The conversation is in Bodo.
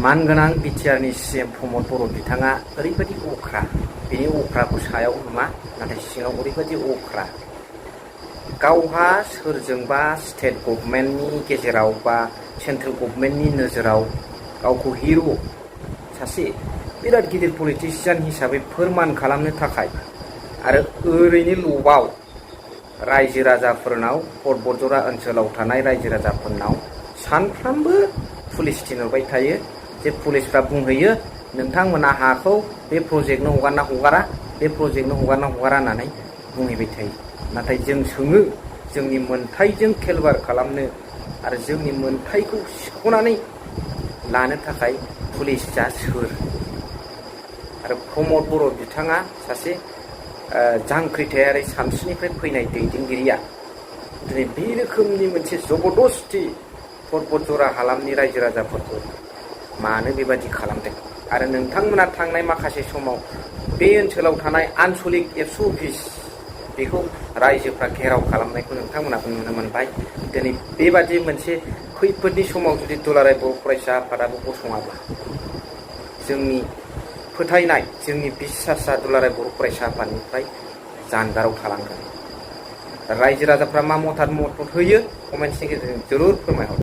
मानगोनां बिटिआरनि सिएम प्रमद बर' बिथाङा ओरैबायदि अख्रा, बेनि अख्राखौ सायाव नुवा नाथाय सिङाव ओरैबायदि अख्रा, गावहा सोरजोंबा स्टेट गभर्नमेन्टनि गेजेराव बा सेन्ट्रेल गभर्नमेन्टनि नोजोराव गावखौ हिर' सासे बिराद गिदिर पलिटिसियान हिसाबै फोरमान खालामनो थाखाय आरो ओरैनो लबाव रायजो राजाफोरनाव पर्बतजरा ओनसोलाव थानाय रायजो राजाफोरनाव सानफ्रामबो पुलिस थिनहरबाय थायो जे पुलिसफ्रा बुंहैयो नोंथांमोना हाखौ बे प्रजेक्टनो हगारना हगारा, बे प्रजेक्टनो हगारना हगारा होननानै बुंहैबाय थायो। नाथाय जों सोङो जोंनि मोन्थाइजों खेलबार खालामनो आरो जोंनि मोन्थाइखौ सिख'नानै लानो थाखाय पुलिसआ सोर? आरो प्रमद बर' बिथाङा सासे जांख्रिथायारि सानस्रिनिफ्राय फैनाय दैदेनगिरिया दिनै बे रोखोमनि मोनसे जबरदस्ति पर्बतजरा हालामनि रायजो राजाफोरखौ मानो बेबादि खालामदों? आरो नोंथांमोना थांनाय माखासे समाव बे ओनसोलाव थानाय आनसलिक एबसु अफिस बेखौ रायजोफ्रा घेराव खालामनायखौ नोंथांमोनाबो नुनो मोनबाय। दिनै बेबादि मोनसे खैफोदनि समाव जुदि दुलाराय बर' फरायसा आफादाबो गसङाब्ला जोंनि फोथायनाय, जोंनि बिसासा दुलाराय बर' फरायसा आफादनिफ्राय जानगाराव थालांगोन। रायजो राजाफ्रा मा मदद होयो कमेन्ट्सनि गेजेरजों जरुर फोरमायहर।